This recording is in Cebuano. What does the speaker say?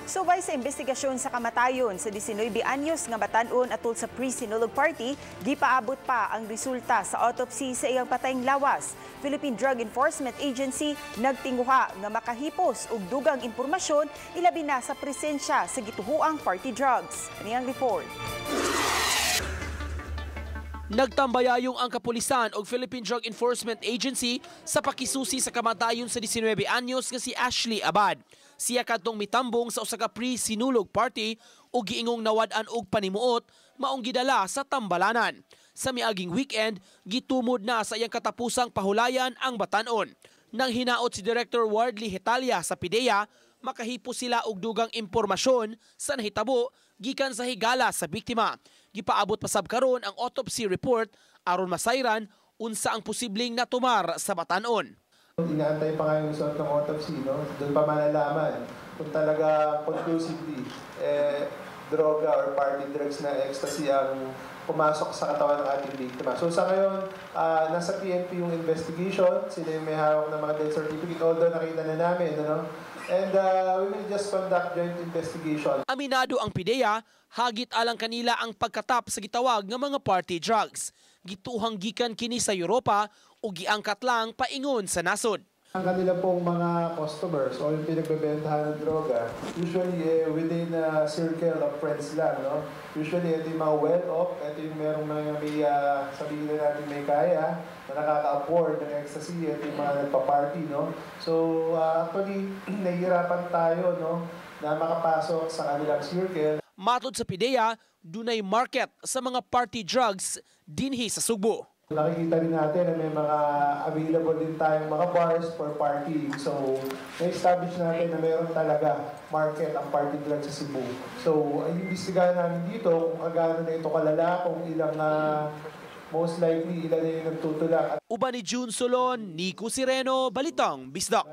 Subay sa investigasyon sa kamatayon sa 19 anyos nga batan-on atol sa pre-Sinulog party, gipaabot pa ang resulta sa autopsy sa iyang patayng lawas. Philippine Drug Enforcement Agency nagtinguha nga makahipos og dugang impormasyon, ilabi na sa presensya sa gituhuang party drugs. Kaniyang report. Nagtambayayong ang kapulisan og Philippine Drug Enforcement Agency sa pakisusi sa kamatayon sa 19 anyos nga si Ashley Abad. Siya kadtong mitambong sa usa ka pre-Sinulog party ug giingong nawad-an og panimuot, maong gidala sa tambalanan. Sa miaging weekend, gitumod na sa iyang katapusang pahulayan ang batanon. Nang hinaot si Director Wardley Hetalia sa PDEA, makahipo sila og dugang impormasyon sa nahitabo gikan sa higala sa biktima. Gipaabot pasab karon ang autopsy report aron masayran unsa ang posibleng natumar sa batanon. Inaantay pa nga yung result ng autopsy, no? Doon pa malalaman kung talaga conclusively eh, droga or party drugs na ecstasy ang pumasok sa katawan ng ating biktima. So sa ngayon, nasa PNP yung investigation, sila yung may hawak ng mga death certificate, although nakita na namin, ano? And we will just conduct joint investigation. Aminado ang PDEA, hagit alang kanila ang pagkatap sa gitawag nga mga party drugs. Gituhang gikan kini sa Europa o giangkat lang paingon sa nasod. Ang kanila pong mga customers o yung pinagbebentahan ng droga, usually eh, within a circle of friends lang, no? Usually ito yung mga well-off, ito yung merong mga may, sabihin na natin may kaya, na nakaka-afford ng ecstasy, ito yung mga nagpa-party, no? So actually, nahihirapan tayo, no, na makapasok sa kanilang circle. Matod sa PDEA, dunay market sa mga party drugs dinhi sa Sugbo. Nakikita rin natin na may mga available din tayong mga bars for partying. So, na-establish natin na meron talaga market ang party drugs sa Cebu. So, ay imbestigahan namin dito kung kagano na ito kalala, kung ilang most likely ilan na yung nagtutulak. Uban ni June Solon, Nico Sireno, Balitang Bisdak.